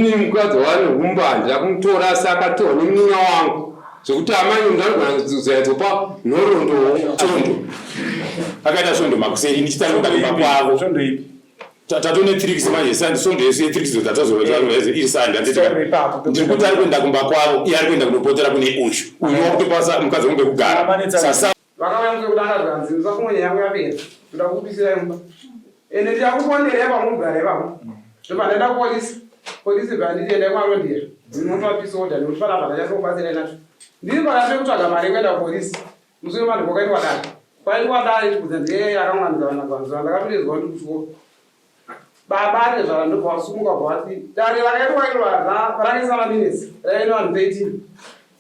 Inini mukadzi wane humba handina kumutora asi akatorwa nemunin'ina wangu zvekuti amai ndanogona kuzoyadzopa nhoroondo. Svondo akaita svondo makuseni ndichitanga kuenda kumba kwavo. Svondo ipi? Tatone tricks manje sandi svondo yesu yetricks dzo tatazoa iri sandi Sorry, ipapo. Ndiri kuti ari kuenda kumba kwavo, iye ari kuenda kunopotera kune uyu uyu wakutopasa mukadzi wangu pekugara. Sasa Vakauya musi wekutanga zvikanzi musafunge nyaya yangu yapera ndoda kukupisira imba ende ndichakuponderai pamugara ipapo. Ndobva ndaenda kupolisi, polisi bva nditi endai kwaRondera munotora peace order nekuti panapa handachatokubatsirai nacho. Ndiri pakati pekutsvaga mari yekuenda kupolisi musi wemanhu kwakaitwa dare. Kwaitwa dare chikudza ndiye akaunganidza vana gwanzura ndakatoedzwa kuti kuchikoro. Baba atezvara ndobva vasumuka bva vati dare rakaitwa iro rakaisa maminitsi raive nevanhu 13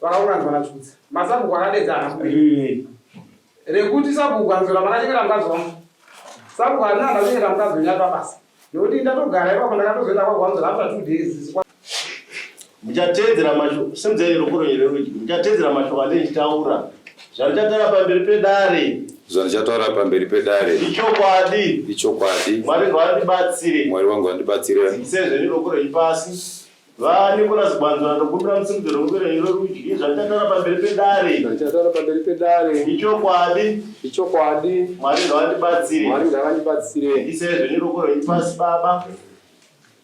vakaunganidzwa naChikudza. Masabhuku akadedza haana kubuda. Rekuti sabhuku Gwanzura makachengeta mukadzi wangu. Sabhuku handina ndachengeta mukadzi wenyu ari pabasa. Nekuti ndatogara ipapo ndakatozoenda kwaGwanzura after 2 days. Muchateedzera mashoko, simudzai ruoko rwenyu rwerudyi, muchateedzera mashoko andinenge ndichitaura. Zvandichataura pamberi pedare. Zvandichataura pamberi pedare. Ichokwadi. Ichokwadi. Mwari ngavandibatsire. Mwari wangu vandibatsire. Dzikisai zvenyu ruoko rwenyu pasi. VaNicholas Gwanzura, ndokumbira musimudze ruoko rwenyu rwerudyi. Zvandichataura pamberi pedare. Zvandichataura pamberi pedare. Ichokwadi. Ichokwadi. Mwari ngavandibatsire. Mwari ngavandibatsire. Dzikisai zvenyu ruoko rwenyu pasi baba.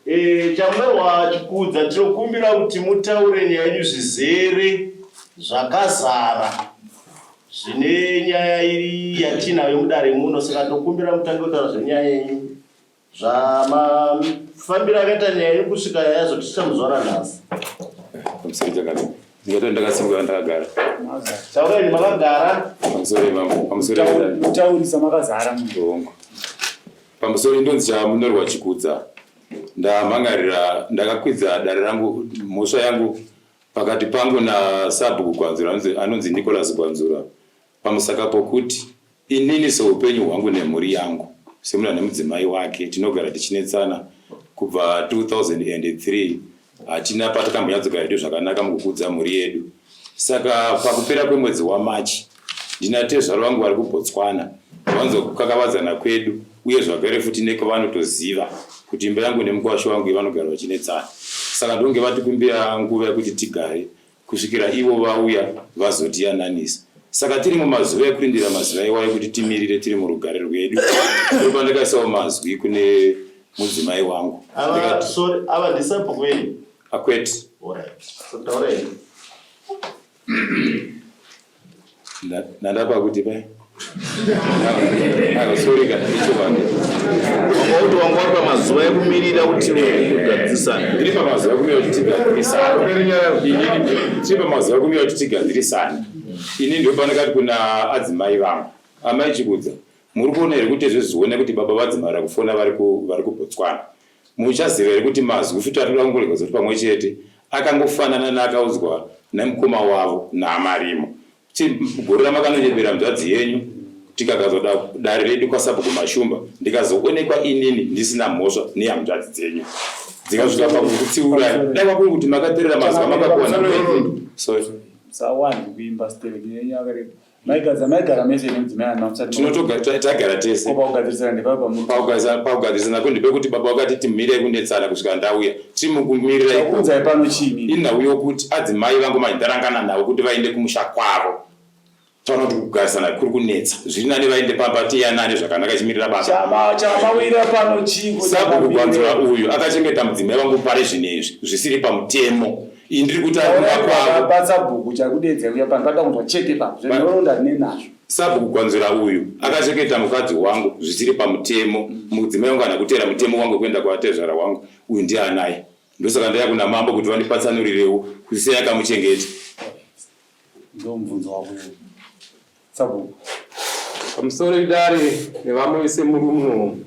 E, Chamunorwa Chikudza, tinokumbira kuti mutaure nyaya yenyu zvizere zvakazara zvine nyaya iri yatinayo mudare muno, saka tokumbira mutange kutaura zvenyaya yenyu zvamafambiro akaita nyaya yenyu kusvika yazotisvitsa muzuva ranhasi. Pamusoro chakanaka. Ndingatoti ndakasimuka ndakagara. Taurai makagara. Pamusoro mambo, pamusoro pedare. Mutaurisa makazara munhu. Hongu. Pamusoro ndonzi Chamunorwa Chikudza. Ndamhangarira ndakakwidza dare rangu mhosva yangu pakati pangu nasabhuku Gwanzura anonzi Nicholas Gwanzura pamusaka pokuti inini seupenyu hwangu nemhuri yangu semunhu ane mudzimai wake tinogara tichinetsana kubva 2003 hatina patakambonyatsogara hedu zvakanaka mukukudza mhuri yedu. Saka pakupera kwemwedzi waMarch ndina tezvara vangu vari kuBotswana vanzwa kukakavadzana kwedu uye zvakare futi nekwavanotoziva kuti imba yangu nemukwasha wangu vanogara vachinetsana. Saka ndonge vatikumbira nguva yekuti tigare kusvikira ivo vauya vazotiyananisa. Saka tiri mumazuva ekurindira mazuva iwayo kuti timirire tiri murugare rwedu. Ndopandakaisawo mazwi kune mudzimai wangu. Ava, Ndikati, sorry, ava ndisabhuku venyu? Akwete. Alright. So taurai. Ndandapa kuti pai. Aiwa, sorry ka, ichokwadi. Wanga kuti wanga uri pamazuva ekumirira kuti ugadzirisane. Ndiri pamazuva ekumira kuti tigadzirisane. Inini tiri pamazuva ekumira kuti tigadzirisane. Ini ndipo pandakati kuna adzimai vangu, amai Chikudza, muri kuona here kuti zvezvione kuti baba vadzimara kufona vari ku vari kuBotswana. Muchaziva here kuti mazwi futi atinoda kungorega kuti pamwe chete akangofanana neakaudzwa nemukoma wavo naAmarimo. Gore ramakanonyebera hanzvadzi yenyu tikagadzwa dare redu kwasabhuku Mashumba ndikazoonekwa inini ndisina mhosva nehanzvadzi dzenyu dzikasvika pakukutsiurai dai kwakuri kuti makaterera mazwi amakapiwa naMwedzi. Sorry. Musawande kuimba stereki yenyu yakareba. Maigadza maigara mese nemudzimai wanu musati Tinotoga tagara tese. Ko pakugadzirisana ndepapi pamuri? Pakugadzirisana ko ndepekuti baba vakati timirei kunetsana kusvika ndauya. Tiri mukumirira ikoko. Chakuunzai pano chii? Inhau yokuti adzimai vangu manje ndarangana navo kuti vaende kumusha kwavo. Taona kuti kugarisana kuri kunetsa. Zviri nani vaende pamba tiyanane zvakanaka chimirira baba. Chama chamawira pano chii? Ko Sabhuku chamamire? Gwanzura uyu akachengeta mudzimai wangu pari zvino izvi zvisiri pamutemo. Ini ndiri kuti ari kumba Taurai kwavo. baba sabhuku chakudedzai kuya pano pada kunzwa chete ipapo. Zvenhoroondo handinei nazvo. Sabhuku Gwanzura uyu akachengeta mukadzi wangu zvisiri pamutemo. Mudzimai wangu haana kuteera mutemo wangu wekuenda kwatezvara wangu. Uyu ndiye anaye. Ndosaka ndauya kuna mambo kuti vandipatsanurirewo kuti sei akamuchengeta. Ndomubvunzo wako iwowo. Sabhuku. Pamusoro idare nevamwe vese muri muno.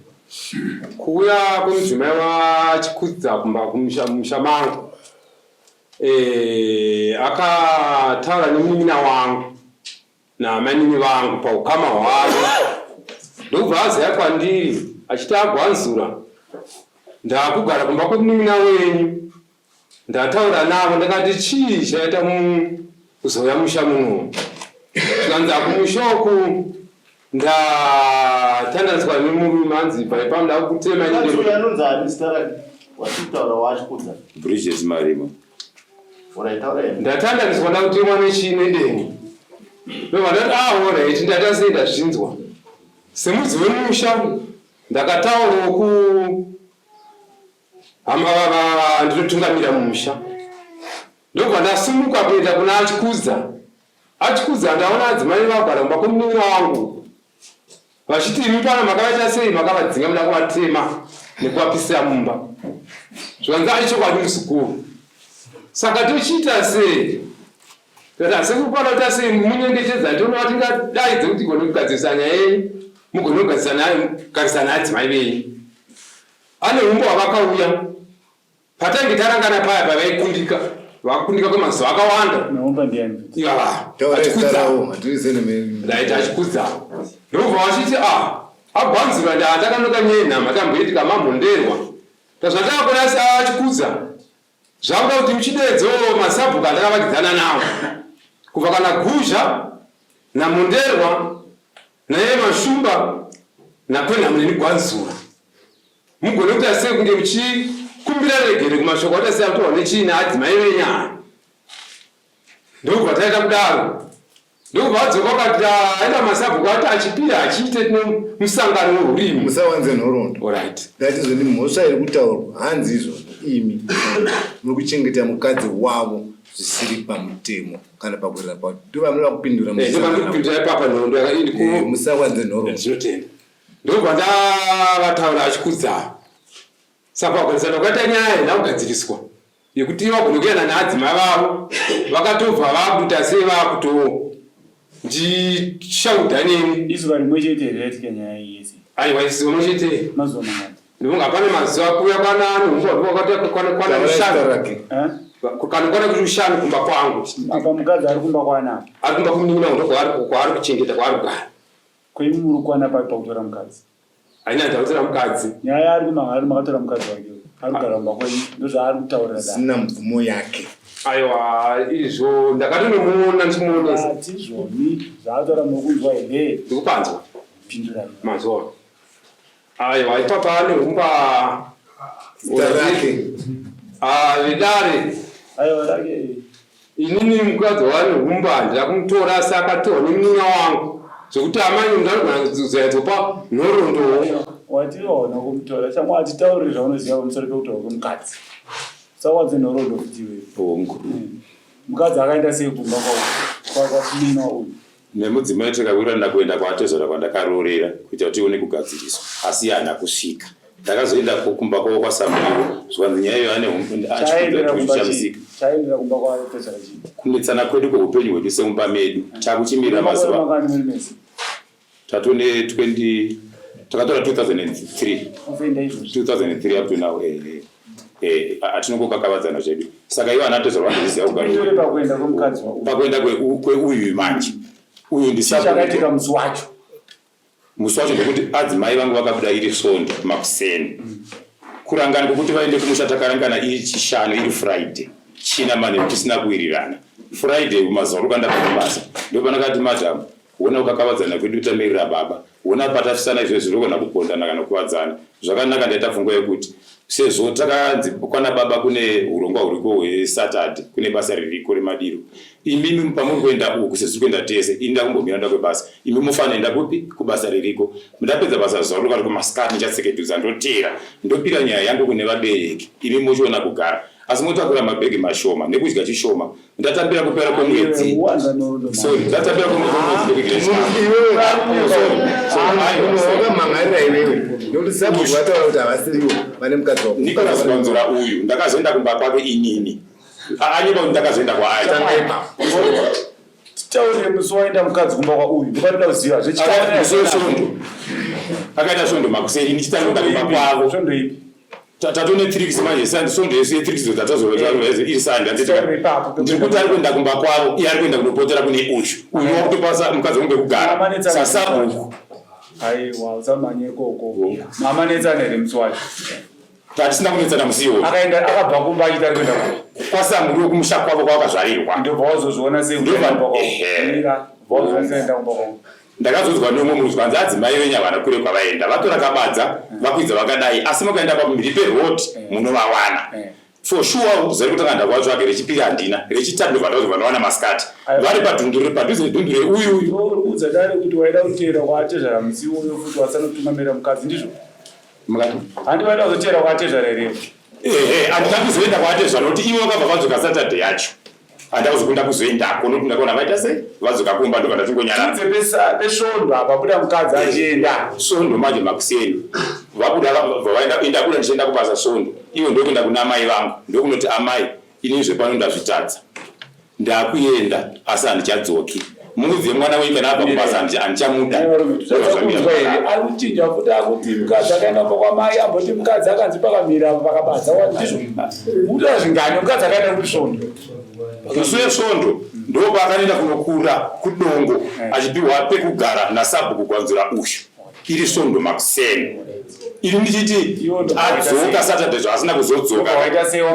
Kuuya kwemudzimai waChikudza kumba kumusha mumusha mangu eh, akataura nemunin'ina wangu naamainini vangu paukama hwavo ndokubva azoya kwandiri achiti agwanzura ndakugara kumba kwemunin'ina wenyu Ndataura navo ndakati chii chaita kuzouya musha muno zvikanzi akumusha uku ndatandaniswa nemurume hanzi bvai pano ndakutema Mukadzi uyu anonzi ani zita rake? Watitaura wachikudza. Bridget Marimo. Ndatandaniswa ndakutemwa nechii nedemo. Ndobva ndati ah alright ndaita sei ndazvinzwa. Semudzi wemusha ndakataurawo ku hama ndinotungamira mumusha. Ndobva ndasumuka kuenda kuna Achikudza. Achikudza ndaona adzimai vagara kumba kwemunin'ina wangu. Vachiti imi pano makavaita sei makavadzinga muda kuvatema nekuvapisira mumba. Zvikanzi ai chokwadi muzukuru. Saka tochiita sei? Tati asi kukwana kuita sei munyengetedza toona tingadaidze kuti tigone kugadzirisa nyaya yenyu mugone kugadzirisa naadzimai venyu. Ane humbo hwavakauya Patange tarangana paya pavaikundika vakundika kwemazuva akawanda. Naomba ndiani? Ivava. Achikudza. Ndaita achikudza. Ndobva vachiti ah agwanzura ndatakanoka nyenhama tamboitika mamhonderwa. Tazvatakakona asi achikudza. Zvakuda kuti muchideedzewo masabhuku andakavakidzana nawo. Kubva kana Guzha naMonderwa naye Mashumba naKwenhamu Gwanzura. Mugone kuita sei kunge muchikumbira regere kumashoko atasiya kutorwa nechii naadzimai venyaya. Ndokubva taita kudaro. Ndokubva adzoka akati aenda masabhuku ati achipira achiite tine musangano wehurimi. Musawanze nhoroondo. Alright. Ndati izvo ndi mhosva iri kutaurwa hanzi izvo imi muri kuchengeta mukadzi wavo zvisiri pamutemo kana pakurira kwavo. Ndovanoda kupindura Eh, ndovanoda kupindura ipapa nhoroondo yakadini ku Eh, musawanze nhoroondo. Ndinotenda. Ndobva ndavataura achikudza. Saka pagadzisana kwakaita nyaya haina kugadziriswa yekuti vagone kuyana naadzimai vavo vakatobva vakuita sei vakuto ndishaudha neni. Izuva rimwe chete here yaitika nyaya iyi yese? Aiwa izuva rimwe chete. Mazuva mangani? Ndinonga pane mazuva kuuya kwana anhu kwana kwana mushanu. Eh? Kana kwana kuti mushanu kumba kwangu. Apa mukadzi ari kumba kwana. Ari kumba kumunin'ina wangu ndokwaari kwaari kuchengeta kwaari kugara. Ko imi muri kwana papi pakutora mukadzi? Haina ndakutora mukadzi. Nyaya yaari kumangara makatora mukadzi wake. Ari kugara kumba kwenyu ndozvaari kutaurira dai. Zina mvumo yake. Aiwa izvo ndakatonomuona ndichimuonesa. Atizvoni zvaataura muri kunzwa here? Ndikupanzwa. Pindurai. Manzwa. Aiwa ipapa ane humba Zita rake. Ah, vedare. Aiwa rake. Inini mukadzi wani humba handina kumutora asi akatorwa nemunin'ina wangu zvekuti amai ndanogona kuzoyadzopa nhoroondo. Wati waona kumutora shamwa hatitauri zvaunoziva pamusoro pekutorwa kwemukadzi. Usawadze nhoroondo futi iwewe. Hongu. Mukadzi akaenda sei kumba kwamunin'ina uyu? Nemudzimai takawirirana kuenda kwaatezvara kwandakaroorera kuita kuti tione kugadziriswa asi iye haana kusvika. Ndakazoenda kumba kwavo kwaSamuriwo zvikanzi nyaya iyoyo ane Chaendera kumba chii? Chaendera kumba kwaatezvara chii? Kunetsana kwedu kweupenyu hwedu semumba medu takuchimirira mazuva. Makore mangani muri mese? Tatone 20 takatora 2003. Ofenda izvozvi. 2003 up to now eh eh. Eh atinongokakavadzana zvedu. Saka ivo ana tezvara vanozviziva kugara. Tore pakuenda kwemukadzi wako. Pakuenda kweuyu manje. Uyu ndi Chakaitika musi wacho. Musi wacho ndekuti adzimai vangu vakabuda iri svondo makuseni. Kurangana kwekuti vaende kumusha takarangana iri chishanu iri Friday. China manheru tisina kuwirirana. Friday kumazuva ruka ndabva kubasa. Ndopandakati madam Hona kukakavadzana kwedu tamirira baba. Hona patafisana izvezvi tinogona kupondana kana kukuvadzana. Zvakanaka ndaita pfungwa yekuti sezvo takanzi kwana baba kune hurongwa huriko hweSaturday kune basa ririko remadiro. Imimi pamuri kuenda uku sezvo tiri kuenda tese ini ndakumbomira nda kwebasa. Imi mofanira enda kupi kubasa ririko. Ndapedza basa zuva roka riko masikati ndichatsekedudza ndoteera ndopira nyaya yangu kune vabereki imi mochiona kugara. Asi motakura mabhegi mashoma nekudya chishoma Ndatambira kupera kwemwedzi. Sorry, ndatambira kwemwedzi ndikugira chikafu. Wakamhangarira iwewe nekuti sabhuku vataura kuti havasiriwo vane mukadzi wako. Nicholas Gwanzura uyu ndakazoenda kumba kwake inini. Anyepa kuti ndakazoenda kwaari. Tanga ipapo. Titaurire musi waenda mukadzi kumba kwa uyu ndopatoda kuziva zvechikafu. Svondo. Akaita svondo makuseni ndichitanga kumba kwavo. Svondo ipi? Tatone tricks manje sandi svondo yesu yetricks dzo tatazotaura iri sandi handiti ndiri kuti ari kuenda kumba kwavo iye ari kuenda kunopotera kune uyu uyu wakutopasa mukadzi wangu pekugara sasabhuku aiwa usamanye ikoko mama netsana here musi wacho tatisina kunetsana musi iwoyo akaenda akabva kumba achiita ari kuenda kwasamuriwo kumusha kwavo kwavakazvarirwa ndobva wazozviona sei kuenda kumba kwavo wazoenda kumba kwavo. Ndakazonzwa neumwe munhu zvanzi adzimai venyu havana kure kwavaenda, vatora kabadza vakwidza vakadai, asi mukaenda pamhiri peroad munovawana for sure. Zuva rekutanga ndakavatsvaga, rechipiri handina, rechitatu ndobva ndazobva ndawana masikati vari padhundure, padhuze nedhundure uyu uyu. Uri kuudza dare kuti waida kuteera kwaatezvara musi iwoyo futi wasanotungamira mukadzi, ndizvo? Mukati Handi waida kuzoteera kwaatezvara here? Ehe, handina kuzoenda kwaatezvara nokuti ivo vakabva vadzoka Saturday yacho. Handina kuzokunda kuzoendako nokuti ndakaona vaita sei, vadzoka kumba, ndobva ndatingonyarara. Tudze pesvondo apa buda mukadzi achienda. Svondo manje makuseni vabuda, vaenda, ndabuda ndichienda kubasa svondo ivo, ndokuenda kuna amai vangu, ndokunoti, "Amai, ini zvepano ndazvitadza, ndakuenda asi handichadzoki. Muudze mwana wenyu kana abva kubasa handichamuda." Kunzwa here? Ari kuchinja futi, akuti mukadzi akaenda kumba kwamai, amboti mukadzi akanzi pakamira apo pakabadza. Ndizvo kutaura zvingani? Mukadzi akaenda kuti svondo? Musi wesvondo ndopaakanoenda kunokura kudongo achipiwa pekugara nasabhuku Gwanzura uyu, iri svondo makuseni. Ini ndichiti adzoka Saturday, zvaasina kuzodzoka,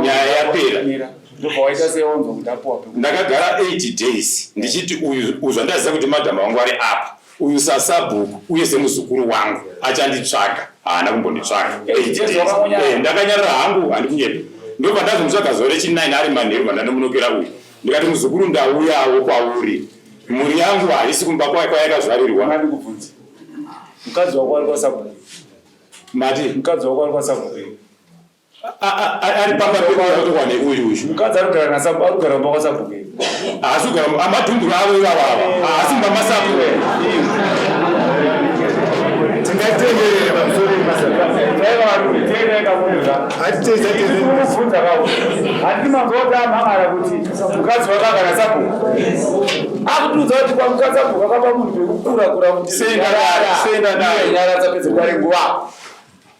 nyaya yapera. Ndobva waita sei wanzwa kuti apuwa peku? Ndakagara 8 days ndichiti uyu uyu, zvandaziva kuti madhamu vangu vari apa, uyu sasabhuku uye semuzukuru wangu achanditsvaga. Haana kumbonditsvaga. 8 days wakangonyarara? Ndakanyarara hangu, handikunyepa. Ndobva ndazomutsvaga zuva rechi9 ari manheru, bva uyu ndikati, "Muzukuru, ndauyawo kwauri, mhuri yangu haisi kumba kwayo kwayakazvarirwa." Ngandikubvunze, mukadzi wako ari kwasabhuku? Mati? Mukadzi wako ari kwasabhuku? Ari pamba pekuatokwa neuyu uyu. Mukadzi ari kugara ari kugara kumba kwasabhuku here? Haasi kugara amadhunduru avo ivavava, haasi mumba masabhuku. Tingatenderere pamusoro Hatibvunza kawo, handiti manzwa kuti amhangara kuti mukadzi wake agara sabhuku? Akutiudza kuti kwamukadzi sabhuku akapa munhu pekukura kura kuti Senda naye. Nyara dzapedza kudare nguva,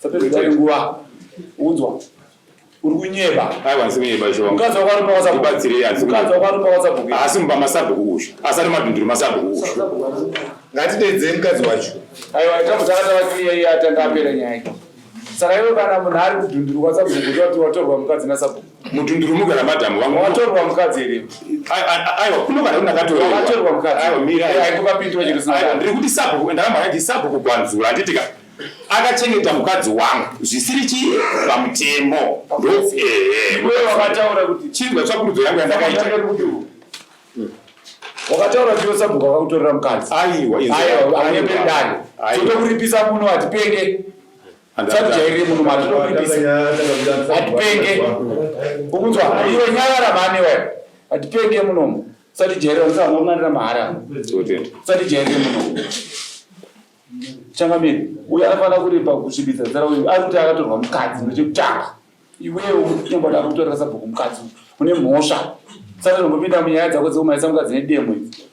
dzapedza kudare nguva. Unzwa, uri kunyeba. Aiwa, handisi kunyeba shuwa. Mukadzi wako ari kumba kwasabhuku? Ndibatsirei, handisi Mukadzi wako ari kumba kwasabhuku? Haasi mumba masabhuku uyu, asi ari madhunduru masabhuku uyu. Ngatidedzei mukadzi wacho. Aiwa, tambotakataa iye atanga apera nyaya. Saka iwe, kana munhu ari kudhunduru kwasabhuku, kuti watorwa mukadzi nasabhuku? Mudhunduru mugara madhamu vangu. Watorwa mukadzi here? Aiwa, kuno kana ndakatorwa. Wakatorwa mukadzi? Aiwa, mira. Aikupapindwa chiro. Aiwa, ndiri kuti sabhuku, ndakamhanya sabhuku Gwanzura, handitika akachengeta mukadzi wangu zvisiri chii pamutemo, ndo ehe. Iwewe wakataura kuti Chinzwa tsvakurudzo yangu yandakaita. Wakataura kuti iwe sabhuku akakutorera mukadzi. Aiwa. Aiwa, anyeperi dare. Aiwa. Totokuripisa muno, hatipenge. Satijairire muno, matitokuripisa, hatipenge. Ukunzwa iwe? Nyarara mhani wewe. Hatipenge munomu, satijairira musavangakunanira mahara. Totenda. Satijairire munomu. Changamiri, uyu anofanira kuripa kusvibisa zita. Uyu ari kuti akatorwa mukadzi, ndochekutanga. Iwewe uri kunyamba kuti ari kutorera sabhuku mukadzi, une mhosva. Sati zombopinda munyaya dzako dzekumaisa mukadzi nedemo idzi,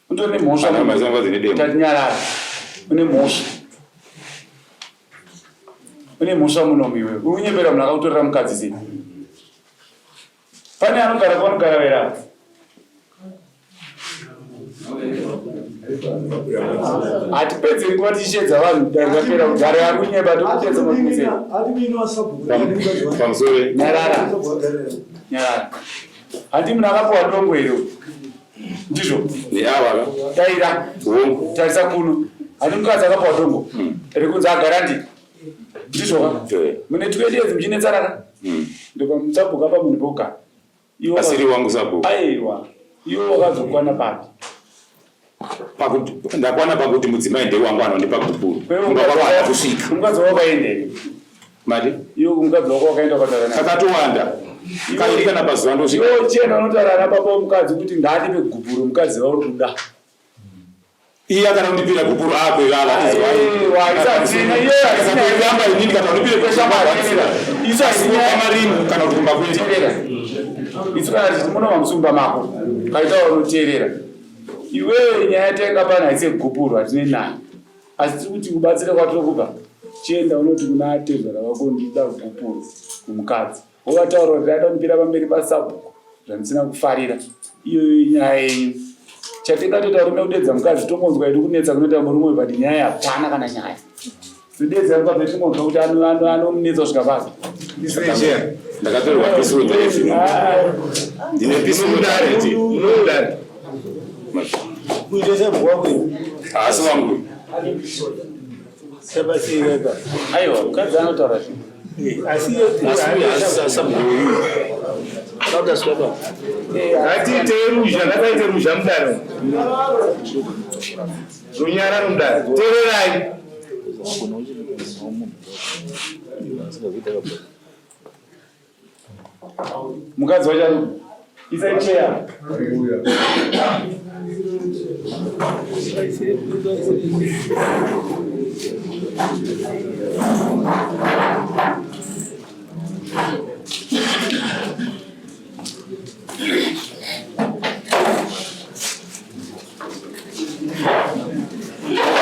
utori nemhosva. Ana maisa mukadzi nedemo. Tatinyarara, une mhosva, une mhosva munomu. Iwewe uri kunyepera munhu akakutorera mukadzi sei? Pane anogara kwaanogara wera? Hatipedze nguva tichishedza vanhu, dare rapera kugara. Ari kunyeba, tokupedza mapedzero. Pamusoro. Nyarara, nyarara. Handi munhu akapiwa dongo here? Ndizvo? Neava ka. Daira. Hongu. Tarisa kuno. Handi mukadzi akapiwa dongo rekunzi agara ndi? Ndizvo ka? Eh. Mune 20 years muchinetsana ka? Ndopamusabhuku apa munhu pekugara. Iwe Asiri wangu sabhuku. Aiwa, iwe wakazokwana papi? Pakuti ndakwana pakuti mudzimai ndewangu, anondipa gupuro. Kumba kwavo haana kusvika. Mukadzi wako wakaendei? Mati? Iwe mukadzi wako wakaenda ukataura naye? Kakatowanda, kaviri kana pazuva ndosvika. Iwe chena unotaura nababa womukadzi kuti ngaatipe gupuro mukadzi wauri kuda. Iye akada kundipira gupuro ako ivava. Aiwa, isadzina, iye haisina. Amba inini kana undipire. Isu haisina. Marimu kana kuti kumba kwedu. Teerera, isu kana tichiti munova musumba mako, kaita unoteerera. Iwewe, nyaya yatenga pano haisi yegupuro, hatine nayo, asi tiri kuti kubatsira kwatiri kupa, chienda unoti kuna atezvara vako, "Ndinoda gupuro kumukadzi," wovataura kuti aida kundipira pamberi pasabhuku zvandisina kufarira. Iyoyo inyaya yenyu. Chatingatoita, rume kudedza mukadzi, tongonzwa idi kunetsa kunoita murume, but nyaya hapana kana nyaya. Todedza mukadzi, tingonzwa kuti anomunetsa kusvika papi. Ndakatorerwa pisuro dzezvino, ndine pisuro. Munodare. Kuita sabhuku wako iwe. Haasi wangu. Sabasireka. Aiwa, mukadzi anotaura zvinhu. Asi Asi sabhuku uyu. Ngatiitei ruzha, ngatiite ruzha mudare. Runyararo mudare. Teererai. Mukadzi wacho ari isai cheya.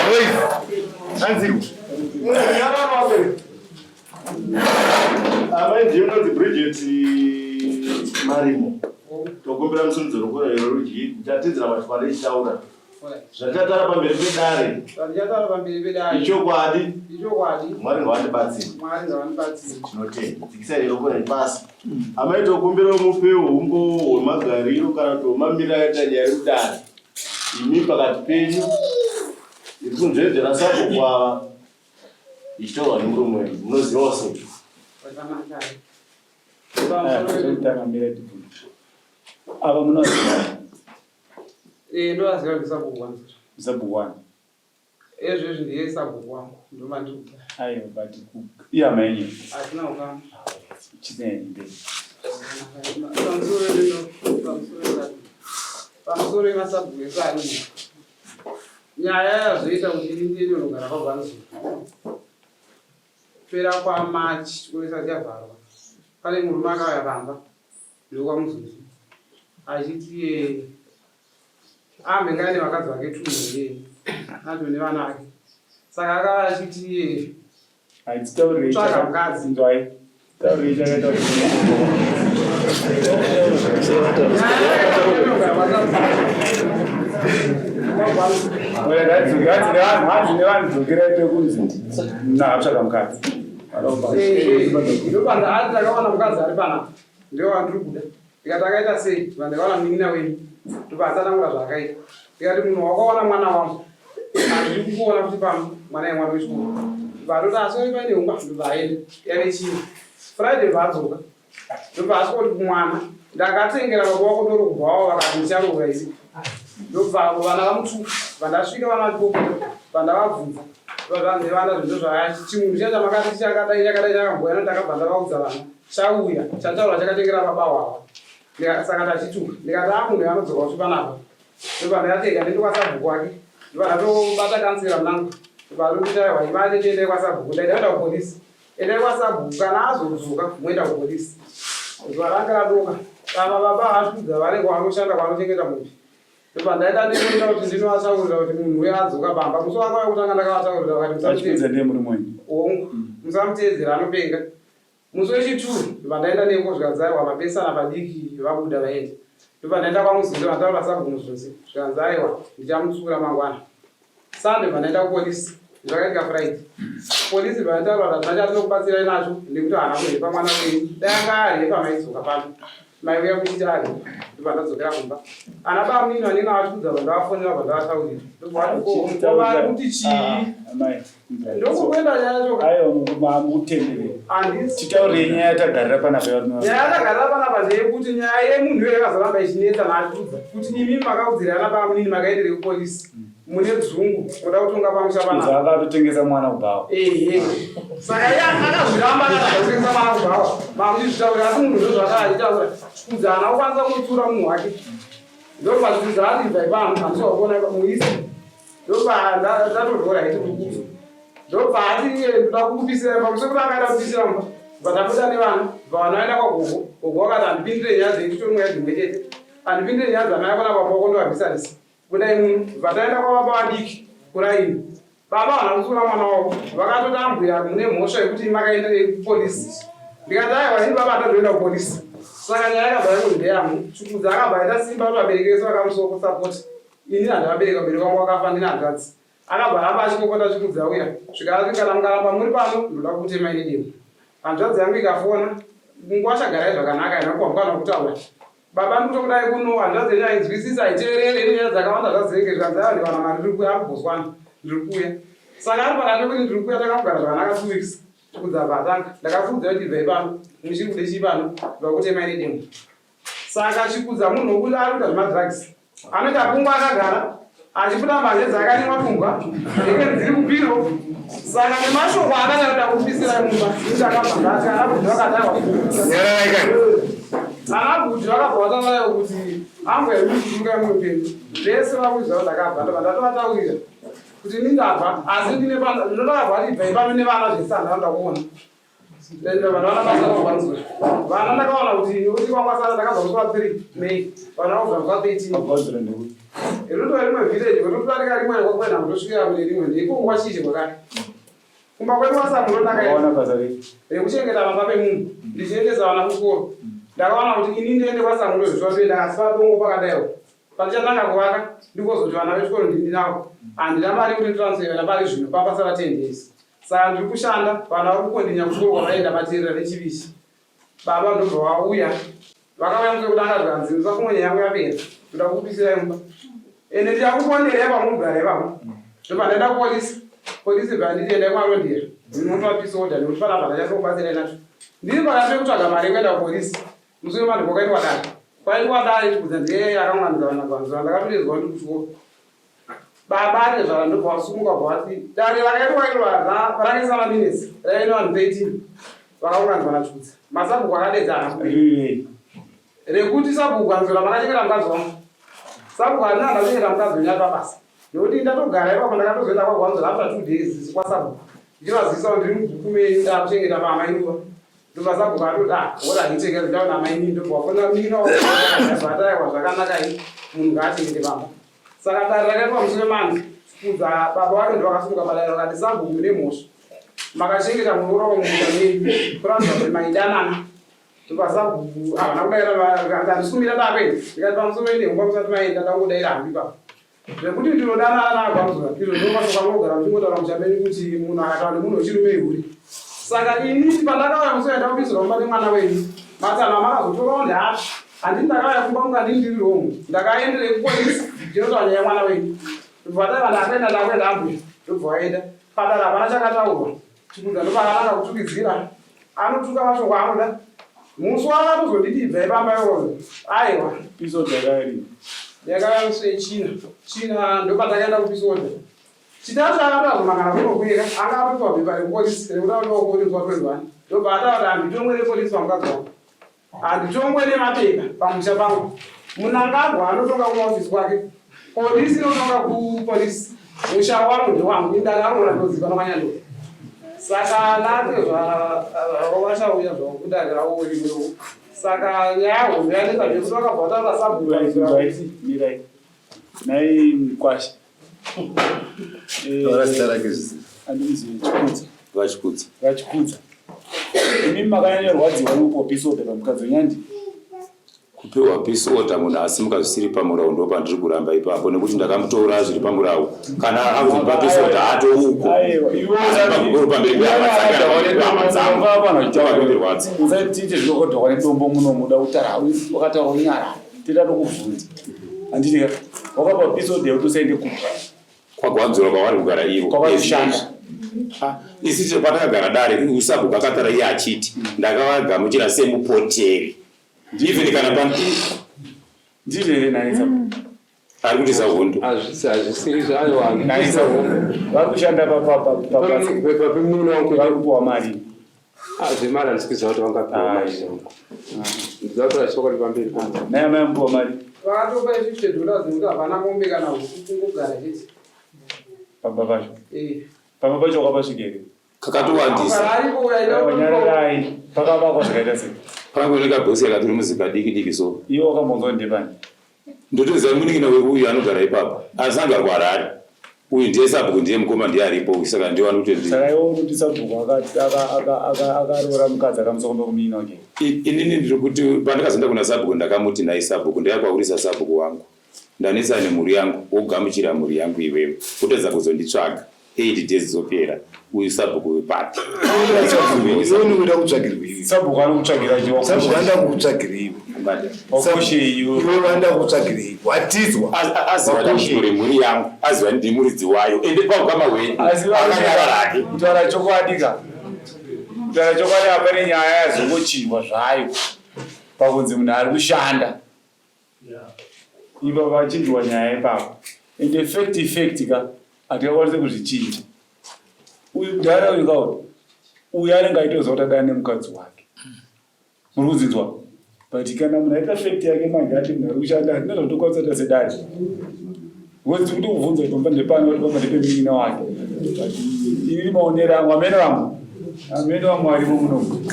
Noise. Anziko. Amai ndiye munonzi Bridget Marimo. Tokumbira musunzuro kurayiro rudyi tatedzera mashoko andichitaura. Zvatatara pamberi pedare. Zvandichatara pamberi pedare. Ichokwadi. Ichokwadi. Mwari ngavandibatsire. Mwari ngavandibatsire. Tinotenda. Dzikisai roko repasi. Amai tokumbira mupe humbo hwemagariro kana kuti hwemamiriro akaita nyaya iri mudare. Imi pakati penyu iri kunzvenzvera sabhuku ava ichitaurwa nemurume wenyu. Munozivawo sei? Ava munoziva. Eh, ndovaziva ndisabhuku wangu. Sabhuku wangu. Ezvezvi ndiye sabhuku wangu ndomandiri kugara. Aiwa, but ihama yenyu. Hatina ukama. Chinei mberi. Pamusoro yemasabhuku ese arimo. Nyaya yazoita kuti ini ndiende kunogara kwaGwanzuro. Kupera kwaMarch chikoro chisati chavharwa. Pane murume akauya pamba ndokwaMuzuzu achiti eh, ambenge aine vakadzi vake two here nato nevana vake. Saka akauya achiti eh, Haititaurei Tsvaga mukadzi. Inzwai. Taurei chakaita kuti Hanzi nevanhu dzokerai pekunzi natsvaga mukadzi. Ndopanda ati takawana mukadzi ari panapa ndiwo wandiri kuda ndikati akaita sei vandakawana munin'ina wenyu ndobva atsanangura zvaakaita ndikati munhu wakawana mwana wangu handiri kukuona kuti pano mwana yemwana wechikoro ndobva atoti asi wai paine ungwa ndobva aenda yave chii friday bva adzoka ndobva asvika kuti kumwana ndakatengera baba wako doro kubva wavo vakati ndicharoora ini ndobva avo vana vamutuka vandasvika vana vachipopota vandavabvunza ndobva vana zvinhu zvaya chimunhu chiya chamakati chakadai chakadai chakamboya ndakabva ndavaudza vana chauya chataura chakatengera baba wawa saka tachituka ndikati a munhu anodzoka kuti panapa ndobva ndakatega ndiende kwasabhuku wake ndobva ndatobata kansera munangu ndobva atonditi aiwa imate tiende kwasabhuku ndaida kuenda kupolisi endai kwasabhuku kana azodzoka moenda kupolisi zuva ranga radoka ava baba havasi vanenge vanoshanda kwanochengeta mombe ndobva ndaenda ndinoita kuti ndinovataurira kuti munhu uyo adzoka pamba musi wake wekutanga ndakavataurira vakati Achikudza ndiye murume wenyu. hongu musamuteedzera anopenga Musi wechitu ndobva ndaenda neko zvikanzi aiwa vapesana padiki vabuda vaenda. Ndobva ndaenda kwaMuzunze vandataura sabhuku Muzunze zvikanzi aiwa ndichamutsura mangwana. Sunday ndobva ndaenda kupolisi zvakaitika Friday. Polisi ndobva ndataura kuti hatina chatinokubatsirai nacho nekuti haana kurepa mwana wenyu. Dai anga arepa maidzoka pano. Maiuya muchiti arepa. Ndobva ndadzokera kumba. Ana bamunini vanenge vachikudza vandavafonera vandavataurira. Ndobva vati ko vari kuti chii? Ah, amai. Ndokukwenda nyaya yacho. Aiwa mukutenderera. Handisi. Titaurei nyaya yatagarira panapa yatinova. Nyaya yatagarira panapa ndeyekuti nyaya yemunhu iyoyo yakazoramba ichinetsa naachikudza kuti imi makaudzirana bamunini makaenderei kupolisi mune dzungu muda kutonga pamusha panapa. Akatotengesa mwana kubhawa. Ehe. Saka iye akazviramba akatanga kutengesa mwana kubhawa. Makuchizvitaurira asi munhu ndozvaakaachitaura. Chikudza haana kukwanisa kunotsiura munhu wake. Ndopachikudza ati ibvai pano handisi wakuona muise. Ndobva ndatorora heti kukufa. Ndobva ati iye ndoda kukupisira mba musekuti akaenda kupisira mba. Bva ndabuda nevana, bva vana vaenda kwagogo. Gogo vakati handipindire nyaya dzenyu titori mweya dzimwe chete. Handipindire nyaya dzamai ako nababa wako ndovabvisanisa. Budai muno. Bva taenda kwababa vadiki kuraini. Baba havana kutsiura mwana wavo. Vakatoti ambuya mune mhosva yekuti makaenderei kupolisi. Ndikati aiwa ini baba hatatoenda kupolisi. Saka nyaya yakabva yangu ndeyangu. Chukudza akabva aita simba kuti vabereki vese vakamusapota. Ini handavabereki vabereki vangu vakafa ndine hanzvadzi. Akabva aramba achikokota achikudza uya svika ati kana mukaramba muri pano ndoda kukutemai nedemo. Hanzvadzi yangu ikafona mukwasha garai zvakanaka haina kupa mukana wekutaura. Baba ndikutokudai kuno hanzvadzi yenyu hainzwisisi haiteerere ine nyaya dzakawanda zvazenge zvikanzi aiwa ndikawana mari ndiri kuuya akuBotswana ndiri kuuya. Saka ari pakati pekuti ndiri kuuya takambogara zvakanaka two weeks Chikudza vatanga ndakakuudza kuti ibvai pano muchiri kude chii pano vakutemai nedemo. Saka Chikudza munhu wokuti ari kuita zvemadrugs anoita pungwa akagara achibuda mbanje dzakanyimwa tumbwa dzinenge dziri kupiro saka nemashoko akanyanya kuda kupisira mumba ndakabva ndati ana bhudhi vakatanga Nyararai kani. Ana bhudhi vakabva vataurayo kuti ambuya imi kusunga mupenyu vese vakuziva kuti ndakabva ndobva ndatovataurira kuti ini ndabva asi ndine ndinotokabva kuti ibvai pano nevana zvese handina ndakuona vana basa vakwanzura vana ndakaona kuti nekuti kwakwasara ndakabva musi wa 3 May vana vakubva musi wa 13 rinoto rimwe village rotodarika rimwe kwakuenda kutosvikira kune rimwe ndiko kwachizhe kwakare kumba kwedu kwasamuno ndakaenda rekuchengeta pamba pemunhu ndichiendesa vana kuchikoro ndakaona kuti ini ndiende kwasamuno zvitotoenda asi padongo pakadaiwo Pandichatanga kuvaka ndikozoti vana vechikoro ndinavo handina mari yekuti nditransfer vana pari zvino papasara 10 days saka ndiri kushanda vana vari kukondinya kuchikoro kwavaenda matirira nechivishi baba ndobva vauya vakauya musi wekutanga zvikanzi musafunge nyaya yangu yapera ndoda kukupisira imba ende ndichakuponderai pamugara ipapo ndobva ndaenda kupolisi polisi bva nditi endai kumarondera ndinotoa peace order nekuti panapa ndachatokubatsirai nacho ndiri pakati pekutsvaga mari yekuenda kupolisi Musi wemanhu kwakaitwa dare. Kwaitwa dare chikudza ndiye akaunganidza vana kwanzura ndakatoedzwa kuti kuchikoro. Baba atezvara ndobva vasumuka bva vati dare rakaitwa iro rakaisa maminitsi raive nevanhu 13 vakaunganidzwa naChikudza. Masabhuku akadedza haana kupinda. Rekuti sabhuku anzura makachengeta mukadzi wangu. Sabhuku handina ndachengeta mukadzi wenyu ari pabasa. Nekuti ndatogara ipapo ndakatozoenda kwaGwanzura after two days kwasabhuku. Ndichivazivisa kuti ndiri mubhuku menyu ndakuchengeta mama iruva. Ndobva sabhuku atoti ah wora hiteke ndaona amainini ndobva wafona munin'ina wako zvakanaka ini munhu ngaachengete pamba. Saka dare rakaitwa musi weMonday kudza baba vake ndovakasimuka padare vakati sabhuku mune mhosva makachengeta muroora wemumusha menyu kuratidza kuti maidanana. Ndobva sabhuku havana kudaira vakanzi handisi kumira ndakuenda ndikati pamusoro ine musati maenda ndangodaira hangu ipapo. Zvekuti ndinodanana naGwamzura izvo ndinofanirwa kungogara muchingotaura musha menyu kuti munhu akataura nemunhu wechirume ihure. Saka ini pandakauya musi waenda kubisirwa mumba nemwana wenyu matanho amakazotorawo ndeapi? Handiti ndakauya kumba mukandini ndiri wrong ndakaenderei kupolice ndinotaura nyaya yemwana wenyu. Ndobva taiva ndakuenda ndakuenda ambuya ndobva waenda. Padare hapana chakataurwa. Chikudza ndopaakatanga kutukidzira anotuka mashoko anoda musi waakatozonditi ibvai pamba iwoyo aiwa Episode yakari. Yakava musi wechina china ndopatakaenda kupisoda chitatu akatazomangana kunokwira anga atopiwa bepa repolisi rekuti anokuti musi wa 21 ndobva ataura handitongwe nepolisi pamukadzi wangu Handitongwe nemapepa pamusha pangu. Munangagwa anotonga kumaofisi kwake. Polisi inotonga kupolisi. Musha wangu ndewangu. Ndakaroora ndoziva kwanyandoro. Saka nate zvavachauya zvakudare ravo rimwewo. Saka nyaya hombe yanetsa zvekuti vakabva vataura sabhuku. Mirai. Nhai mkwasha. Taura zita rake zvizi. Andimuzivi Chikudza. VaChikudza. VaChikudza. Imi makanyanya rwadziwa nekupiwa peace order pamukadzi wenyandi. Kupiwa peace order munhu asimuka zvisiri pamurau ndo pandiri kuramba ipapo nekuti ndakamutora zviri pamurau kana akuzopa peace order atouko. Aiwa, iwe Paguru pamberi pehama dzake kana pamberi pehama dzangu. Ndopanondirwadza. Usatiite zvinokodhakwa nedombo muno muda kutara wakataura unyarara. Tida tokubvunza. Handiti ka wakapa peace order yekuti usaende kupi? Kwagwanzura kwavari kugara ivo. Kwavari kushanda. Ah, isi patakagara dare usabhuku akatara iye achiti ndakavagamuchira semupoteri. Even kana pan Ndizvo here nhai sabhuku? Ari kuti sahondo. Hazvisi hazvisiri zvayo. Nhai sabhuku. Vari kushanda pa pa pa pa basa. Pepa wangu Vari kupiwa mari. Ah, zvemari handisi kuziva kuti vangapiwa mari zvangu. Ndinoziva kuti vachichokwadi pamberi pangu. Nhai amai mupiwa mari. Vakatopa 50 dollars nekuti havana mombe kana huku kungogara chete. Pamba pacho. Eh. Pamba pacho wakapasvika here? Kakatowandisa. Kana aripo uyaida Aiwa, nyararai. Pakavakwa zvakaita sei? Pangwe nekabhosi yakatori muzika diki diki so. Iwe wakambonzwa ndepani? Ndotoziva munin'ina weuyu anogara ipapo. Asi anogara kuHarare. Uyu ndiye sabhuku ndiye mukoma ndiye aripo uyu saka ndiye wanotondi. Saka iwe unoti sabhuku akaroora mukadzi akamusa kumba kumunin'ina wake? Inini ndiri kuti pandakazoenda kuna sabhuku ndakamuti nhai sabhuku ndayakwaurisa sabhuku wangu. Ndanetsana nemhuri yangu wogamuchira mhuri yangu iwewe wotadza kuzonditsvaga. 8 days dzopera uyu sabhuku wepapi iwe unoda kutsvagirwa iwe Sabhuku anokutsvagira chiwa. Sabhuku anoda kukutsvagira iwe. Wakoshei iwe. Iwe vanoda kukutsvagira iwe. Watizwa. Aziva dambudziko remhuri yangu, aziva ndimuridzi wayo, ende paukama hwenyu akanyarara hake. Kutaura chokwadi ka. Kutaura chokwadi hapane nyaya yazongochinjwa zvayo pakunzi munhu ari kushanda. Ipa pachinjwa nyaya ipapo. And effect effect ka hatingakwanise kuzvichinja. Uyu mudhara uyu kauri uyu anenge aitoziva kuti adana nemukadzi wake. Muri kunzinzwa? But kana munhu aita fact yake manje ati munhu ari kushanda hatina zvatokwanisa kuita sedare. Because tiri kutokubvunza kuti pamba ndepani kuti pamba ndepemunin'ina wake. But ini maonero angu amene vamwe amene vamwe varimo munomu.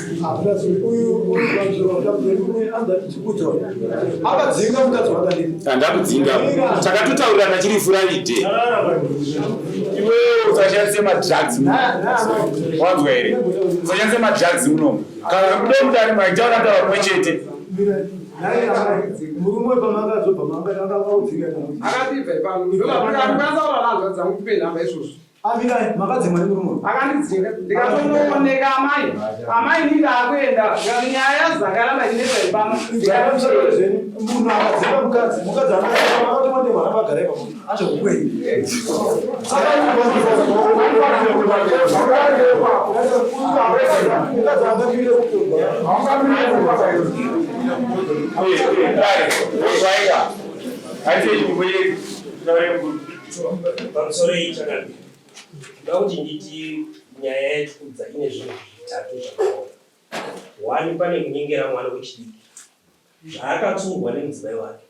Akadzinga mukadzi wake anditi. Handakudzinga. Takatotaurirana chiri Friday. Iwewe usashandise madrugs muno. Wanzwa here? Usashandise madrugs muno. Kana kuda mudare maitaura taura kumwe chete. Murume pamakazobva manga akakudzinga. Akatibva ipano. Ndokwanisa kutaura hanzvadzi dzangu tipe nhamba izvozvo. Avirai makadzingwa nemurume. Akandidzinga ndikatonooneka amai. Amai ini ndakuenda. Ndikati nyaya yazangaramba ichinetsa ipano. Munhu akadzinga mukadzi, mukadzi akatomwa nemwana vagara ipapo. Azvokwenyu. Saka mukadzi angamire kupondwa. Pamusoro iyi chakanaka. Ndoda kuti nditi nyaya yechikudza ine zvinhu zvitatu zvakaona. One, pane kunyengera mwana wechidiki zvaakatsurwa nemudzimai wake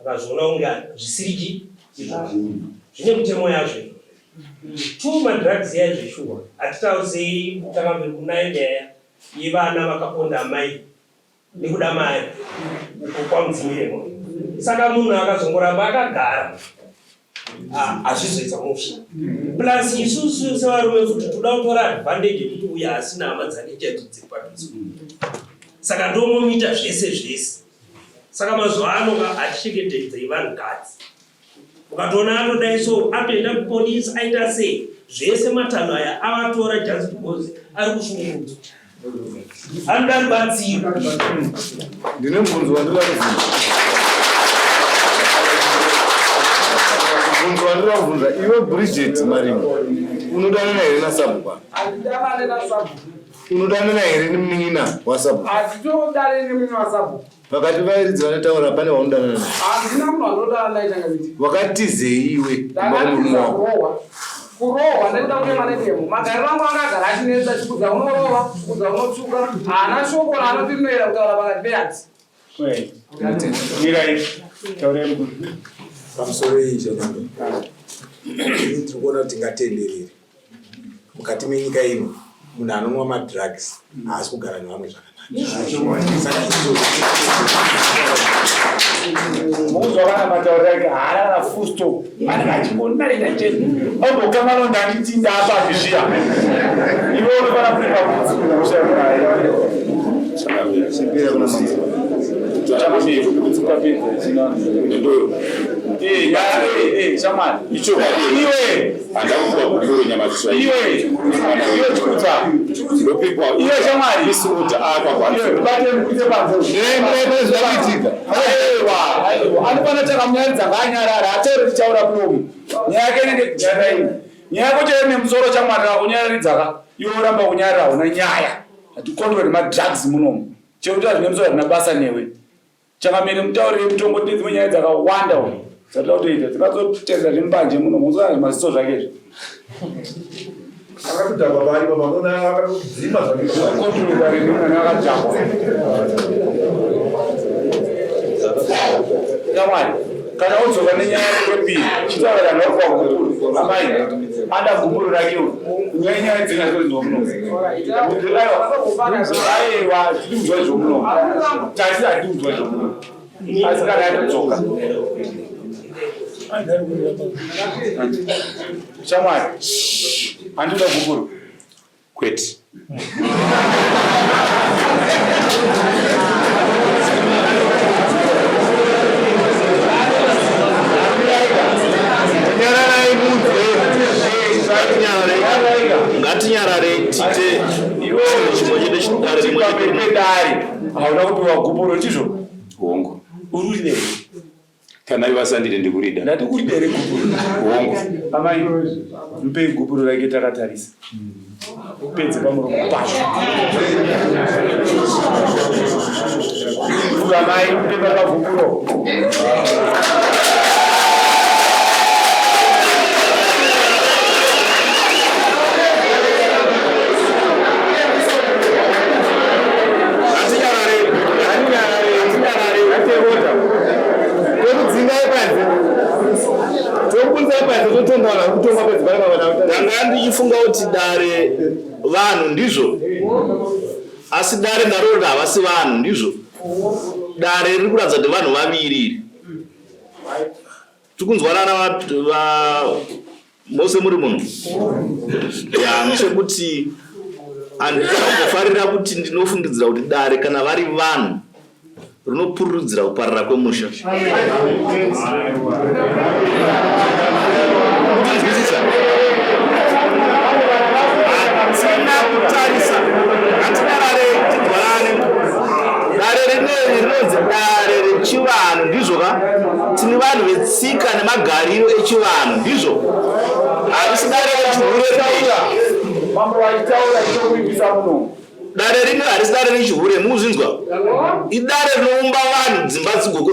akazviona kunge zvisiri chi izvozvo zvine mutemo yazvo izvozvo. Two, madrugs iya zveshuwa hatitaurisei kutanga kunayo nyaya yevana vakaponda amai nekuda mari uko kwamudzimire moyo saka munhu akazongoramba akagara hazvizoita mushe plus isusu sevarume futi toda kutora advantage yekuti uyo asina hama dzake chaidzo dziri padhuze saka ndomomuita zvese zvese saka mazuva ano ka hatichengetedzei vanhukadzi ukatoona atodai so atoenda kupolisi aita sei zvese matanho aya avatora just because ari kushungurudzwa anoda rubatsiro. Ndine mubvunzo wandinoda kubvunza. Mubvunzo wandinoda kubvunza iwe Bridget Marimo unodanana here nasabhuku? Handidanane nasabhuku. Unodanana here nemunin'ina wasabhuku? Handitodane nemunin'ina wasabhuku. Pakati vairidzi vanotaura pane vaunodanana naye. Handina munhu wandinodana naye changamiti. Wakatizei iwe kumba kwemurume wako? Kurohwa. Kurohwa nekuda kutema nedemo. Magariro angu anga agara achinetsa chikudza unorova, chikudza unotsvuka. Haana shoko raanoti rinoera kutaura pakati peyadzi. Mirai, taurai mukuru. Pamusoro iyi changamire. Ini ndiri kuona kuti tingatenderere. Mukati menyika ino munhu anonwa madrugs haasi kugara nevamwe zvakanaka. Muzwa kana matauriro ake haana kana full stop anenge achingonareta chete ambokanganwa ndanditi ndaapapi zviya iwe unofana kuripa shamwari iwe Handakupiwa gupuro nyama dziswa. Iwe. Iwe chikudza. Ndopikwa. Iwe shamwari. Isuta akwa kwa. Iwe bate mukute panze. Ndee zvaitika. Aiwa, aiwa. Anofana chakamunyaridza ngaanyarara. Ataure tichaura kunomu. Nyaya yake inenge nyaya iyi. Nyaya yako chaiyo nemusoro chamwari akunyararidza ka. Iwe uramba kunyarara una nyaya. Hatikondwe nemadrugs munomu. Chekuti hazvine musoro hazvina basa newe. Changamire mutaurire mutongo tine dzimwe nyaya dzakawanda uyu dzatida kutoita dzingazotenda zvembanje muno muzoona zvimaziso zvake izvi. Akatodhakwa pari papa unoona akatodzima zvake. Koturuka rini mwana akadhakwa. Shamwari kana wodzoka nenyaya yepiri chitaura kana wakuwa gupuro amai ada gupuro rake uyu nyaya nyaya dzina zvinonzwa muno. Aiwa tiri kunzwa izvo muno. Tati hatidi kunzwa izvo muno. Asi kana yatodzoka. Shamwari, handikuda gupuro. Kwete. Nyararai munzwe. Hauna kupiwa gupuro ndizvo? Hongu. Uri kurida here? Kana ivo asandide ndikurida. Ndati kurida here gupuro? Hongu. Amai, mupei gupuro rake takatarisa. Pedze pamuromo pazvo. Pfugamai, mupe baba gupuro. Ndanga ndichifunga kuti dare vanhu ndizvo, asi dare ndarorera havasi vanhu ndizvo. Dare riri kuratidza kuti vanhu vaviri iri. Tikunzwanana va mose muri muno ya ndechekuti handina kuti ndinofungidzira kuti dare kana vari vanhu rinopururudzira kuparara kwemusha. Kutinzwisisa hatina kutarisa, hatidarare tidwarane. Dare rineri rinonzi dare rechivanhu, ndizvo ka? Tine vanhu vetsika nemagariro echivanhu, ndizvo? Harisi dare rechihure rineri. Mambo vachitaura chitokuimbisa muno. Dare rino harisi dare rechihure, mukuzvinzwa? Idare rinoumba vanhu dzimba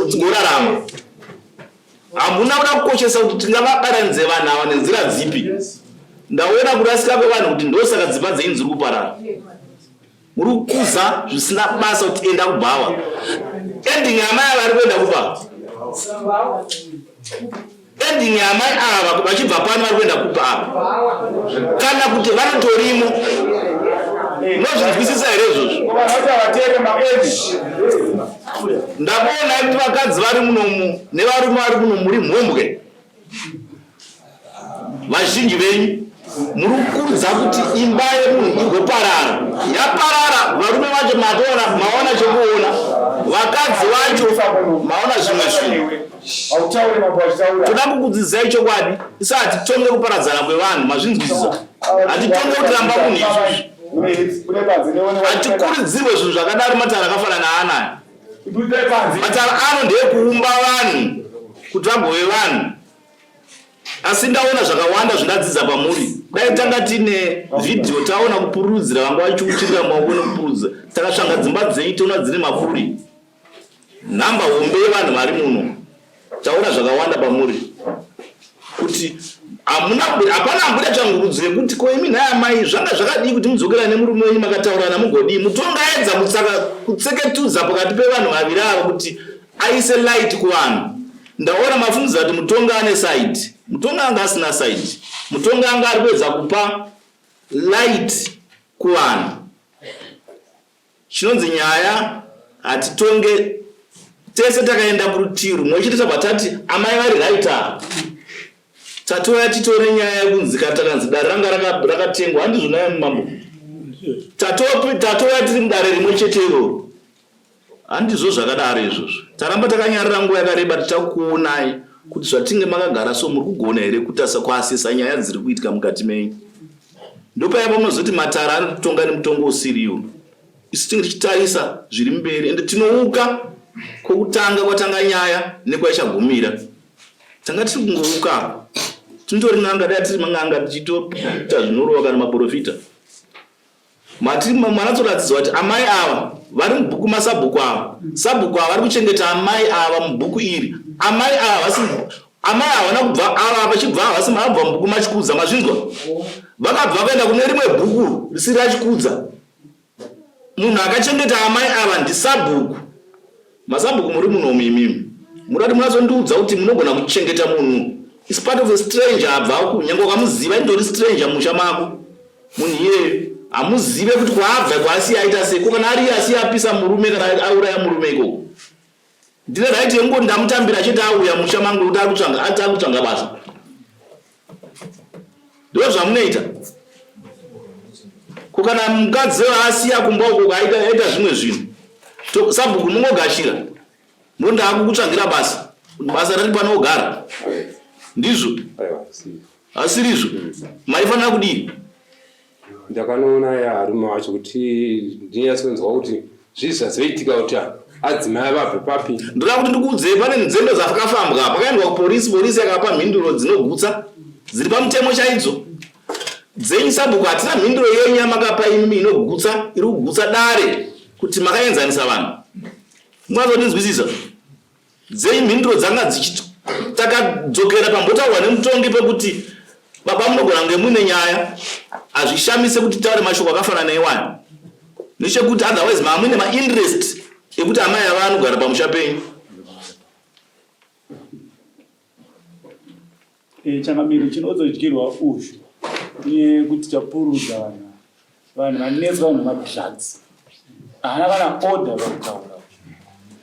dzigorarama. Hamuna kuda kukoshesa kuti tingavabatanidze vanhu ava nenzira dzipi. Ndaona kurasika kwevanhu kuti ndosaka dzimba dzenyu dziri kuparara. Muri kukuza zvisina basa kuti enda kubhawa. Ending yamai ava ari kuenda kupa. Ending yamai ava vachibva pano vari kuenda kupa apa. Kana kuti vanotorimo. Munozvinzwisisa here izvozvo? Ndakuonai kuti vakadzi vari munomu nevarume vari muno muri mhombwe. Vazhinji venyu muri kukurudza kuti imba yemunhu igoparara. Yaparara, varume vacho matoona, maona chekuona, vakadzi vacho maona zvimwe zvinhu. Toda kukudzidzisai chokwadi, isu hatitonge kuparadzana kwevanhu, mazvinzwisisa? Hatitonge kuti ramba munhu isusu. Hatikurudzirwe zvinhu zvakadaro matare akafanana naanaya. Matare ano ndeyekuumba vanhu kuti vagove vanhu. Asi ndaona zvakawanda zvindadzidza pamuri. Dai tanga tine vhidhiyo taona kupururudzira vanga vachiuchirira maoko nekupururudza. Takatsvanga dzimba dzenyu toona dzine mapuri. Nhamba hombe yevanhu vari muno. Taona zvakawanda pamuri. Kuti hamuna hapana ambuda tsvangurudzo yekuti ko imi nhai amai zvanga zvakadii kuti mudzokerane nemurume wenyu makataurana mugodii. Mutongi aedza kutsaka kutseketudza pakati pevanhu vaviri ava kuti aise light kuvanhu. Ndaona mafungidzira kuti mutongi ane side. Mutongi anga asina side. Mutongi anga ari kuedza kupa light kuvanhu. Chinonzi nyaya hatitonge tese takaenda kurutivi rumwe chete tabva tati amai vari right ava. Tatouya titore nyaya yekunzi takanzi dare ranga rakatengwa handizvo naye mambo. Tatouya tiri mudare rimwe chete iroro. Handizvo zvakadaro izvozvo. Taramba takanyarara nguva yakareba tichakuonai kuti zvatinge makagara so muri kugona here kutasa kuasesa nyaya dziri kuitika mukati menyu. Ndopaya pamunozoti matare ari kutonga nemutongo usiriwo. Isu tinge tichitarisa zviri mberi ende tinouka kwokutanga kwatanga nyaya nekwaichagumira. Tanga tiri kungouka apa. Tinotori n'anga dai tiri man'anga tichitoita zvinorova kana maporofita. Mati manatsoratidzwa kuti amai ava vari mubhuku masabhuku ava. Sabhuku ava vari kuchengeta amai ava mubhuku iri. Amai ava vasi amai havana kubva ava vachibva havasi mabva mubhuku machikudza mazvinzwa. Vakabva vaenda kune rimwe bhuku risiri rachikudza. Munhu akachengeta amai ava ndisabhuku. Masabhuku muri munomu imimi. Muda kuti munatsondiudza kuti munogona kuchengeta munhu is part of a stranger abva ku nyange ukamuziva indori stranger musha mako. Munhu iyeyo hamuzive kuti kwaabva kwaasiya aita sei ko kana ariye asiya apisa murume kana auraya murume ikoko. Ndine right yekungoti ndamutambira chete auya musha mangu nekuti ari kutsvanga ati ari kutsvanga basa. Ndizvo zvamunoita. Ko kana mukadzi asiya kumba uko aita aita zvimwe zvinhu. To sabhuku mungogashira. Ndonda akukutsvagira basa. Basa riri pano ogara. Ndizvo. Asirizvo. Maifanira kudii? Ndakanoona ya arume wacho kuti ndinyatsonzwa kuti. Zvii zvazoitika kuti adzimai vabve papi? Ndoda kuti ndikuudzei pane nzendo dzakafambwa pakaendwa kupolisi, polisi yakapa mhinduro dzinogutsa dziri pamutemo chaidzo. Dzenyu sabhuku hatina mhinduro yenyu yamakapa imimi inogutsa iri kugutsa dare kuti makaenzanisa vanhu. Mukazondinzwisisa dzenyu mhinduro dzanga dzichiti takadzokera pambotaurwa nemutongi pekuti baba munogona kunge muine nyaya hazvishamise kuti taure mashoko akafanana neiwani nechekuti otherwise maamuine mainterest ekuti amai ava anogara pamusha penyu. Eh, changamire chinozodyirwa uzhu nekuti chapurudza vanhu vanhu vanetswa nemadrugs haana kana order pakutaura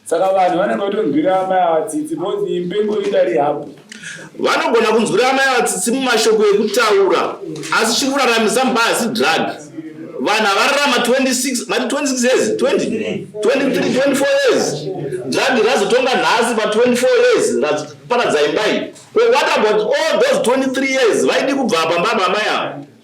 saka vanhu vanenge vatonzwira amai ava tsitsi because impengo ida rihabhu vanogona kunzwira amai ava tsitsi mumashoko ekutaura asi chiri kuraramisa mba hasi drug vanhu avararama 26 mati 26 years 20 23 24 years drug razotonga nhasi pa 24 years raparadza imba iyi ko what about all those 23 years vaidi kubva pamba pamai ava?